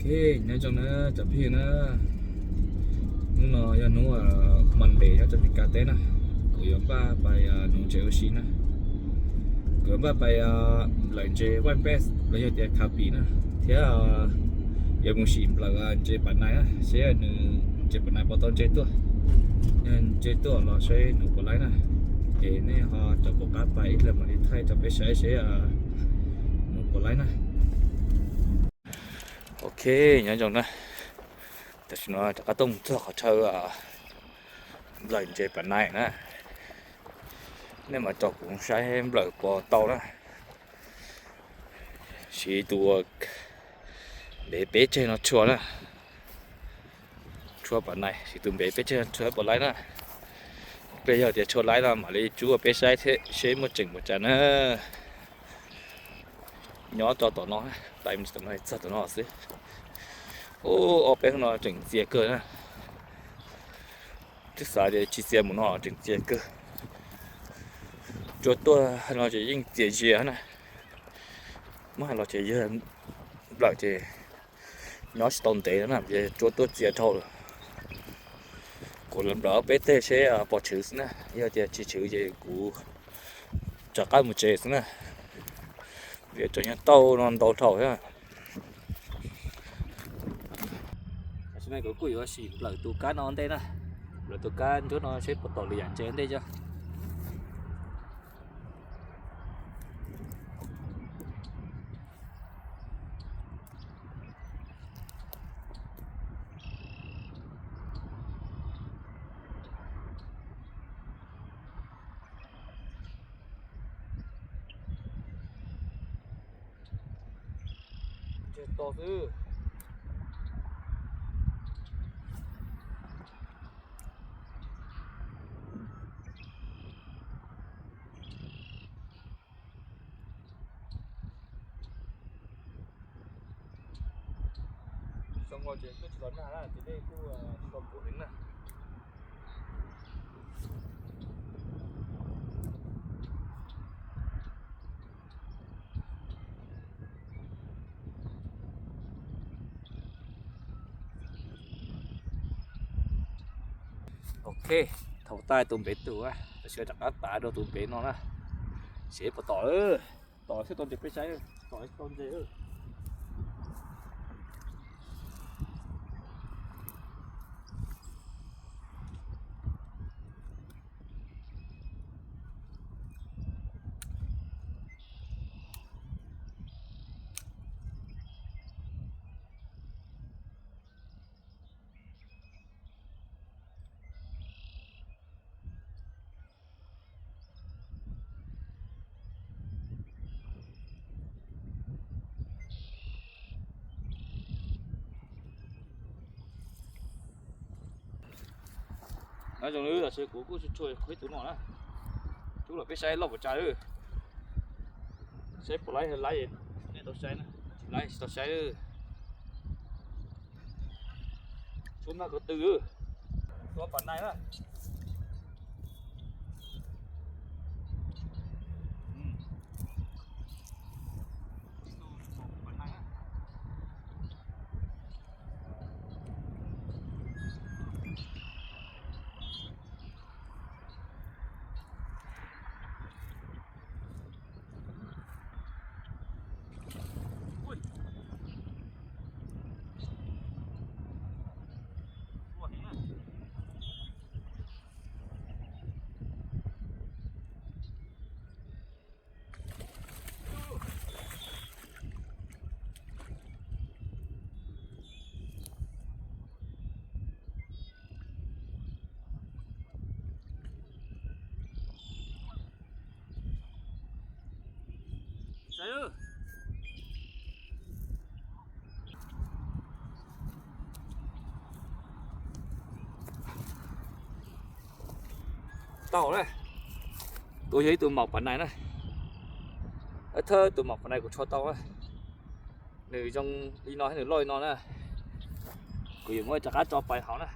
Nyob zoo na cov phooj ywg na, hnub no yog hnub Monday nyob rau Mes Kas teb na, kuv yuav npaj pais nuv ntses ua si na. Kuv yuav npaj pais nplawm ntses white bass los yog tias khav pim na, thiab yuav mus sim nplawm ntses pas nais na, seb nws ntses pas nais puas tau ntse tuaj. Yog ntse tuaj los seb nuv puas laib na. Ces nej ho cov pom qab pais ib pliag mam li thaij rau peb saib seb nuv puas laib na. Ok, nyob zoo na. Tam sim no rov qab tuaj mus txog qhov chaw nplawm ntses pas nais na. Nej mam rau kuv saib nplawm puas tau na. Siv tus npev peb tseg no tshua na. Tshua pas nais, siv tus npev peb tseg no tshua puas laib na. Pliag yog tias tshua laib no mam li tsuab peb saib thiab seb muaj tseem puas tsav na. Nyob rau tom no, pais tom no txog tom no xwb. Ub, ob peb hnub no tseem txias kawg na. Twb xav tias tsis txias mus no tseem txias kawg. Tsuab tuaj no ces yeej txias zias na. Muab hais los ces yog nplawm ces nyob tsis tau ntev no na, ces tsuab tuaj txias dhau lawm. Kuv los nplawm ob peb teg seb pom tshwv xwb na, yog tias tsis tshwv ces kuv rov qab mus tsev xwb na. Vim tseem nyob tau no ntau dhau thiab. Tam sim no kuv kuj yuav sim nplawm tus kab no ntej na, nplawm tus kab nruab no seb puas tom lwm yam ntses ntej cov. Ntses to xwb. Xyoo no ces kuj tsis los nag na, ces dej kuj tsis los puv heev na. Ok, thaum tas tus npev tus, tam sim rov qab tav dua tus npev no na, seb puas tom. Tom thiaj tau ntses peb saib, tom tsis tau ntses. Nyob zoo, tam sim kuv kuj tsuag tsuag qhib tus no na, rub los peb saib loj puas tsav. Saib puas laib, laib nej tau saib na, tsis laib tsis tau saib. Tsuab npaj ko tw, tsuab pas nais na. Tau na, kuv yog ib tug maum pas nais na. Thawj tus maum pas nais kuv tshua tau na. Nws zoo li no thiab nws loj li no na. Kuv yuav muab rov qab tso pais hauv na.